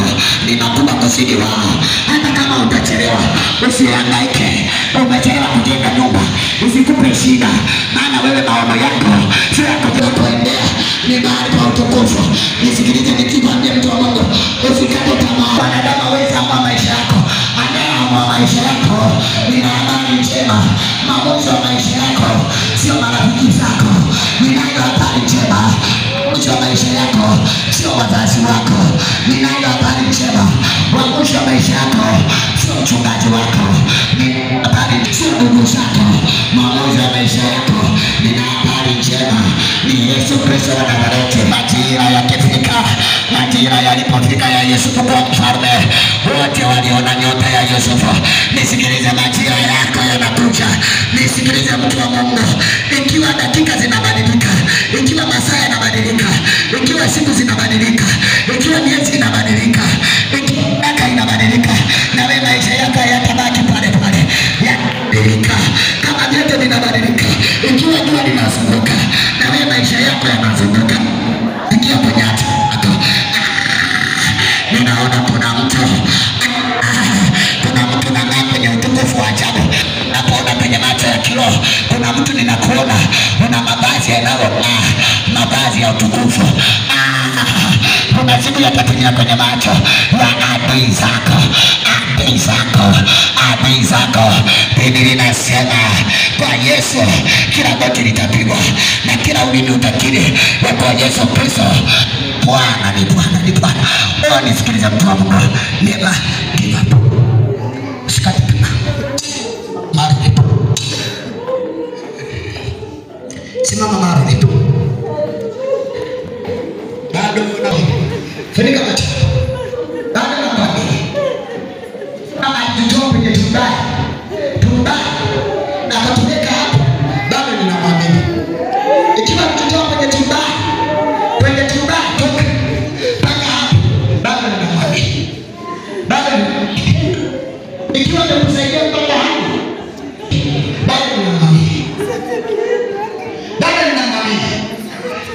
ni makubwa kuzidi wao. Hata kama utachelewa, usihangaike. Umechelewa kujenga nyumba, usikupe shida, maana wewe maono yako sio ya kuendea, ni mahali pa utukufu. Nisikilize nikikwambia, mtu wa Mungu, usikate tamaa. Wanadamu hawezi amua maisha yako. Anayeamua maisha yako nina amani njema. Maamuzi wa maisha yako sio marafiki zako. Ninayo habari njema. Mwisho wa maisha yako sio wazazi wako. Ninayo habari njema. Mwisho wa maisha yako sio mchungaji wako. Nina habari, sio ndugu zako. Maamuzi wa maisha yako, nina habari njema, ni Yesu Kristo wa Nazareti. Majira yakifika, majira yalipofika ya Yusufu kuwa mfalme, wote waliona nyota ya Yusufu. Nisikilize, majira yako yanakuja. Nisikilize mtu wa Mungu, ikiwa dakika zinabadilika, ikiwa masaa yanabadilika, ikiwa siku zinabadilika, ikiwa miezi inabadilika, ikiwa miaka inabadilika, na wewe maisha yako hayatabaki pale pale, yanabadilika. Kama vyote vinabadilika, ikiwa jua linazunguka, na wewe maisha yako yanazunguka. Ikiwa kwenye hatima yako, ninaona kuna mtu, kuna mtu nang'aa kwenye utukufu wa ajabu. Napoona kwenye macho ya kiroho, kuna mtu ninakuona una mavazi yanayong'aa, mavazi ya utukufu. Kuna siku yatatimia kwenye macho ya adui zako, adui zako, adui zako. Biblia inasema kwa Yesu kila goti litapigwa na kila ulimi utakiri ya kwa Yesu Kristo Bwana ni Bwana, ni Bwana. Oh, nisikilize mtu wa Mungu, never give up. Usikate tamaa. Mahali ulipo, simama mahali ulipo. Bado na funika macho. Bado nakuamini. Kama alitutoa kwenye turubai, turubai na akatuweka hapo, bado ninamwamini. Ikiwa alitutoa kwenye turubai, kwenye turubai toka mpaka hapo, bado ninamwamini. Bado ikiwa amekusaidia mpaka hapo, bado ninamwamini. Bado ninamwamini.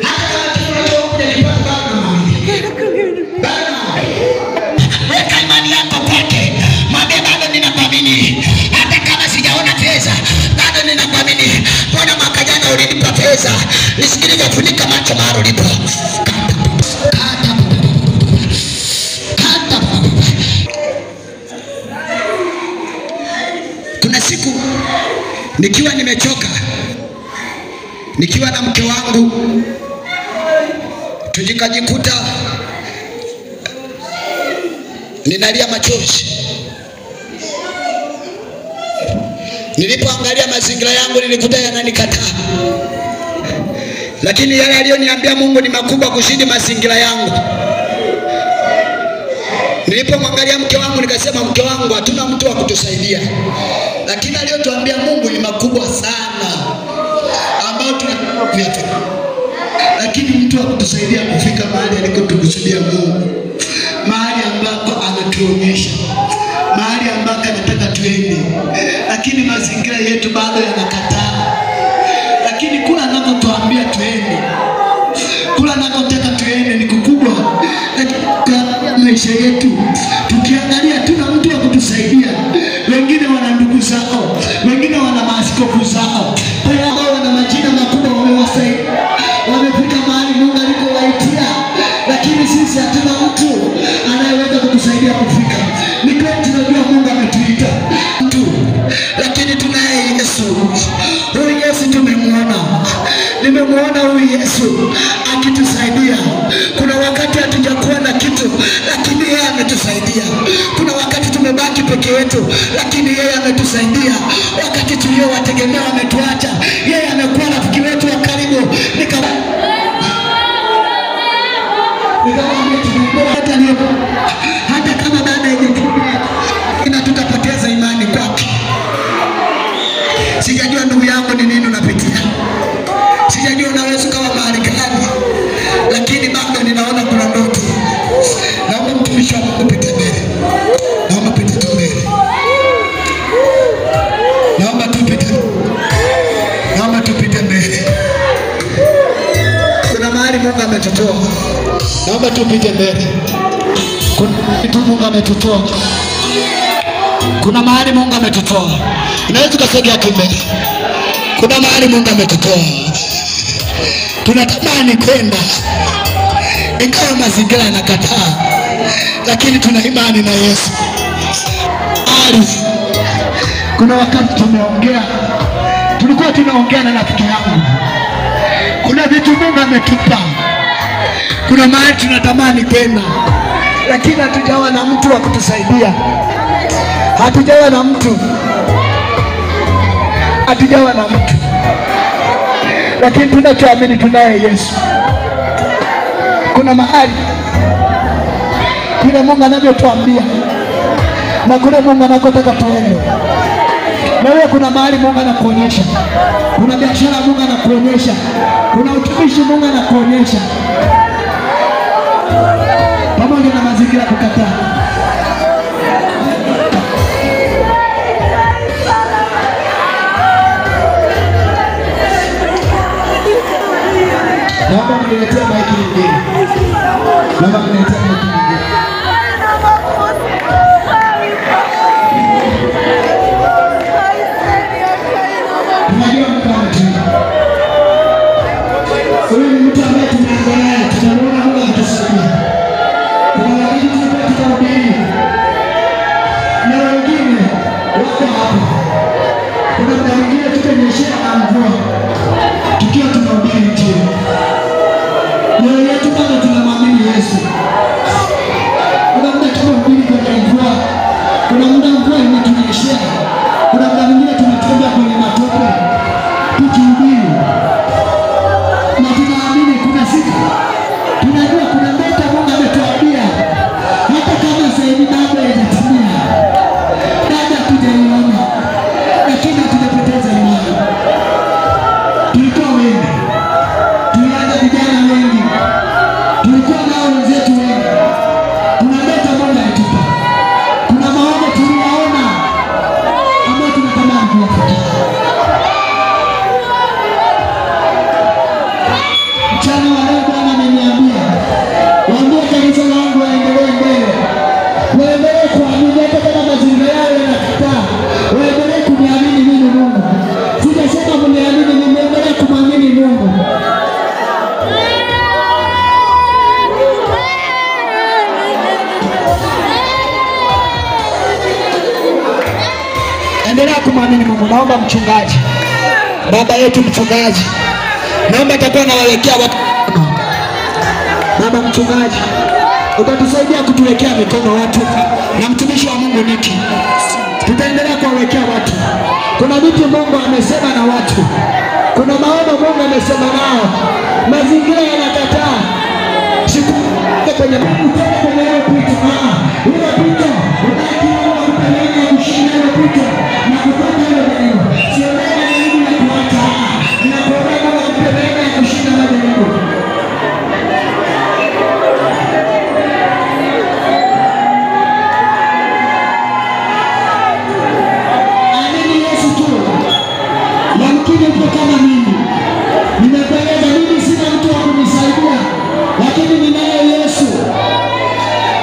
Hata kama kitu unachokuja ni bado namwamini. Bado namwamini. Weka imani yako kwake. Nisikilize, funika macho mahali ulipo. Kata, kata. Kuna siku nikiwa nimechoka, nikiwa na mke wangu, tulikajikuta ninalia machozi. Nilipoangalia mazingira yangu nilikuta yananikataa, lakini yale aliyoniambia Mungu ni makubwa kuzidi mazingira yangu. Nilipomwangalia mke wangu nikasema, mke wangu, hatuna mtu wa kutusaidia, lakini aliyotuambia Mungu ni makubwa sana ambayo tunakuyafika, lakini mtu wa kutusaidia kufika mahali alikotukusudia Mungu, mahali ambako anatuonyesha, mahali ambako anataka tuende, lakini mazingira yetu bado yanakataa. Lakini kula anakotuambia tuende, kula anakotaka tuende ni kukubwa. Katika maisha yetu tukiangalia, tuna mtu wa kutusaidia. Wengine wana ndugu zao, wengine wana maaskofu zao, ambao wana majina makubwa, wamewasaidia, wamefika mahali Mungu alikowaitia, lakini sisi hatuna mtu anayeweza kutusaidia kufika. Ni kweli tunajua Mungu ametuita mtu, lakini tunaye Yesu. Huyu Yesu tumemuona, nimemuona huyu Yesu akitusaidia. Kuna wakati hatujakuwa na kitu, lakini yeye ametusaidia. Kuna wakati tumebaki peke yetu, lakini yeye ametusaidia. Wakati tuliowategemea wametuacha, yeye amekuwa rafiki wetu wa karibu. Hata kama baada haijatimia, na tutapoteza imani kwake. Sijajua ndugu yangu ni nini unapitia, sijajua unaweza kuwa mahali gani, lakini bado ninaona kuna ndoto. Naomba mtumishi wa Mungu pite mbele, naomba pite tu mbele, naomba tupite, naomba tupite mbele. Kuna mahali Mungu ametutoa, naomba tupite mbele. Kuna kitu Mungu ametutoa, kuna mahali Mungu ametutoa. Unaweza ukasogea tu mbele. Kuna mahali Mungu ametutoa, tunatamani kwenda, ingawa mazingira yanakataa, lakini tuna imani na Yesu. Kuna wakati tumeongea, tulikuwa tunaongea na rafiki yangu, kuna vitu Mungu ametupa, kuna mahali tunatamani kwenda, lakini hatujawa na mtu wa kutusaidia, hatujawa na mtu, hatujawa na mtu, lakini tunachoamini tunaye Yesu. Kuna mahali kile Mungu anavyotuambia na kule Mungu anakotaka tuende. Na wewe kuna mahali Mungu anakuonyesha, kuna biashara Mungu anakuonyesha, kuna utumishi Mungu anakuonyesha, pamoja na mazingira kukataa. Naomba mniletee maiki nyingine. Naomba mniletee maiki nyingine. Tunajua mtu ametulia. Huyu ni mtu ambaye tunaanza naye, tutamuona Mungu akitusaidia. Kuna wakati tulikuwa tunahubiri na wengine wako hapa. Kuna muda mwingine tutanyeshewa na mvua tukiwa tunahubiri Injili. Mioyo yetu bado tunamwamini Yesu. Kuna muda tumehubiri kwenye mvua, kuna muda mvua imetunyeshea, kuna muda mwingine tumetembea kwenye matope tukihubiri, na tunaamini kuna siku, tunajua kuna ndoto Mungu ametuambia, hata kama sasa hivi bado haijatimia, bado hatujaiona, lakini hatujapoteza imani. Tulikuwa wengi, tulianza vijana wengi, tulikuwa nao wenzetu wengi. Kuna ndoto Mungu alitupa, kuna maono tuliyaona ambayo tunatamani kuyafikia. Mchana wa leo Bwana ameniambia kumwamini Mungu. Naomba mchungaji, baba yetu mchungaji, naomba atakuwa anawawekea watu. Baba mchungaji, utatusaidia kutuwekea mikono watu, na mtumishi wa Mungu Niki, tutaendelea kuwawekea watu. Kuna vitu Mungu amesema na watu, kuna maono Mungu amesema nao, mazingira yanakataa. Siku kwenye kwenye hiyo pito, hiyo pito unakiona kupeleka kushinda hiyo pito na kutoka hiyo neno, sio neno ya kuacha, ninakuomba Mungu kupeleka kushinda majaribu. Amini Yesu tu. Yamkini uko kama mimi. Nimekueleza mimi sina mtu wa kunisaidia, lakini ninaye Yesu.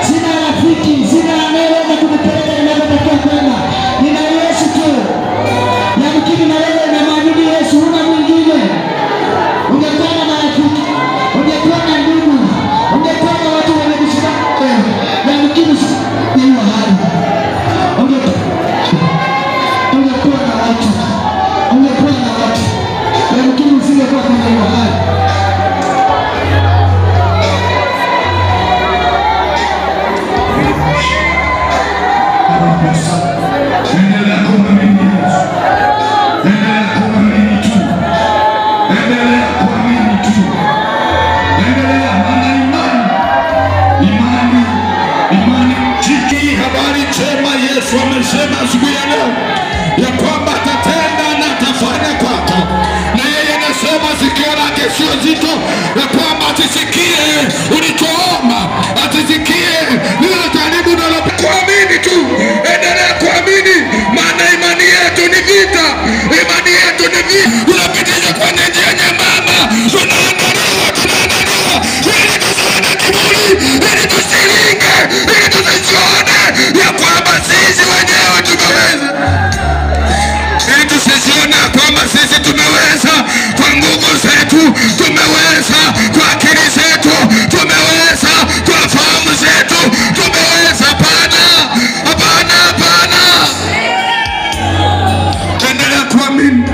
Sina rafiki, sina anayeweza kunipeleka ninapotakiwa kwenda. Nina Yesu tu. Yamkini na wewe unamwamini Yesu, huna mwingine. Ungekuwa na marafiki, ungekuwa na ndugu, ungekuwa na watu wenye kusimama, yamkini hiyo hali. Ungekuwa na watu, ungekuwa na watu, yamkini usingekuwa kwenye hiyo hali. Endelea kuamini Yesu. Endelea kuamini tu. Endelea kuamini tu. Endelea, maana imani, imani, imani. Chiki habari njema Yesu amesema asubuhi ya leo ya kwamba atatenda na atafanya kwako, na yeye anasema sikio lake sio zito, ya kwamba atisikie ulichoomba, atisikie lile jaribu unalo. Kuamini tu, endelea kuamini, maana imani yetu ni vita, imani yetu ni vita. Tunapitisha kwenye njia nyembamba, tunaandaliwa, tunaandaliwa ili tusiwe na kiburi, ili tusilinge, ili tusijione ya kwamba sisi wenyewe tumeweza, ili tusijione kwamba sisi tumeweza kwa nguvu zetu, tumeweza kwa akili zetu, tumeweza kwa fahamu zetu, tumeweza. Hapana, hapana, hapana. Endelea kuamini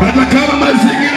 hata kama mazingira